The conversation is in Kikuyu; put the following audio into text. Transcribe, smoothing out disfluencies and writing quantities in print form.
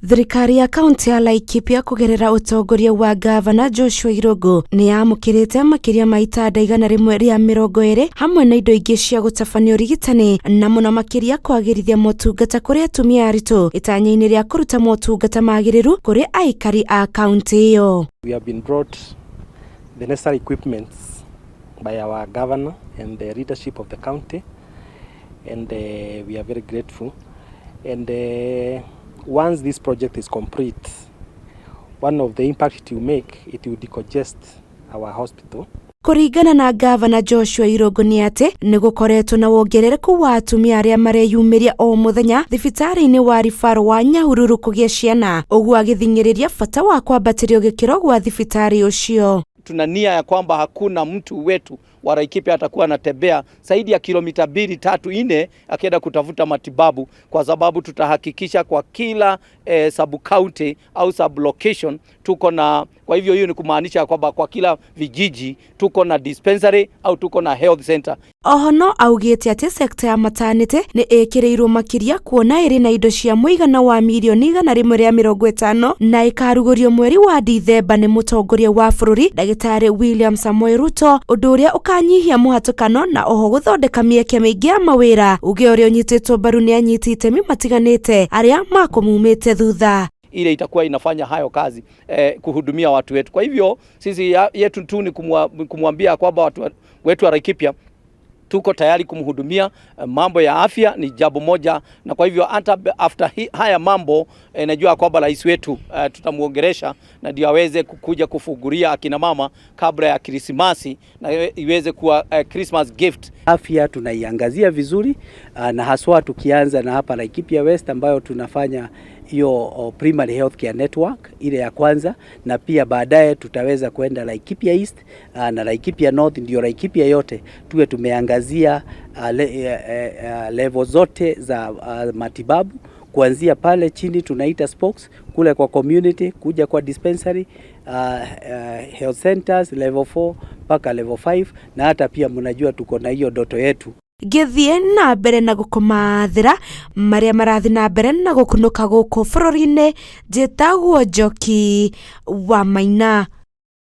Thirikari ya kaunti ya Laikipia kũgerera ũtongoria wa ngavana Joshua Irũngũ nĩ yamũkĩrĩte makĩria ma itanda 120 hamwe na indo ingĩ cia gũtabania ũrigitani na mũno makĩria kwagĩrithia motungata kũrĩ atumia aritũ itanya-inĩ rĩa kũruta motungata magĩrĩru kũrĩ aikari a kaunti ĩyo. We have been brought the necessary equipments by our governor and the leadership of the county, and we are very grateful. And once this project is complete, one of the impact it will make, it will decongest our hospital. Kũringana na ngavana Joshua Irũngũ nĩ atĩ nĩ gũkoretwo na wongerereku wa atumia arĩa mareyumĩria o mũthenya thibitarĩ-inĩ wa ribaro wa Nyahururu kũgĩa ciana, ũguo agĩthing'ĩrĩria bata wa kwambatĩrio gĩkĩro gwa thibitarĩ ũcio. Tuna nia ya kwamba hakuna mtu wetu wa Laikipia atakuwa anatembea zaidi ya kilomita 2, 3, 4 akienda kutafuta matibabu, kwa sababu tutahakikisha kwa kila sub county au sub location tuko na. Kwa hivyo hiyo ni kumaanisha kwamba kwa kila vijiji tuko na dispensary au tuko na health center. Oho no augĩte atĩ sekta ya maternity nĩ ĩkĩrĩirwo makĩria kuona ĩrĩ na indo cia mũigana wa mirioni 150 na ĩkarugũrio mweri wa Dithemba nĩ mũtongoria wa bũrũri Ndagĩtarĩ William Samoei Ruto, ũndũ ũrĩa ũkanyihia mũhatũkano na oho gũthondeka mĩeke mĩingĩ ya mawĩra, uge ũrĩa ũnyitĩtwo mbaru nĩ anyiti itemi matiganĩte arĩa makũmumĩte thutha. Ile itakuwa inafanya hayo kazi kuhudumia watu wetu. Kwa hivyo sisi yetu tu ni kumwambia kwamba watu wetu wa Laikipia tuko tayari kumhudumia. Mambo ya afya ni jambo moja, na kwa hivyo hata after haya mambo najua kwamba rais wetu tutamuongeresha na ndio aweze kukuja kufungulia akina mama kabla ya Krismasi na iweze kuwa Christmas gift. Afya tunaiangazia vizuri na haswa tukianza na hapa Laikipia West ambayo tunafanya hiyo primary health care network ile ya kwanza, na pia baadaye tutaweza kwenda Laikipia East na Laikipia North, ndio Laikipia yote tuwe tumeangazia level zote za matibabu kuanzia pale chini tunaita spokes kule kwa community, kuja kwa dispensary, health centers level 4 mpaka level 5, na hata pia mnajua tuko na hiyo ndoto yetu. Ngĩthiĩ na mbere na gũkũmathĩra marĩa marathiĩ na mbere na gũkunũka gũkũ bũrũri-inĩ, njĩtagwo Njoki wa Maina.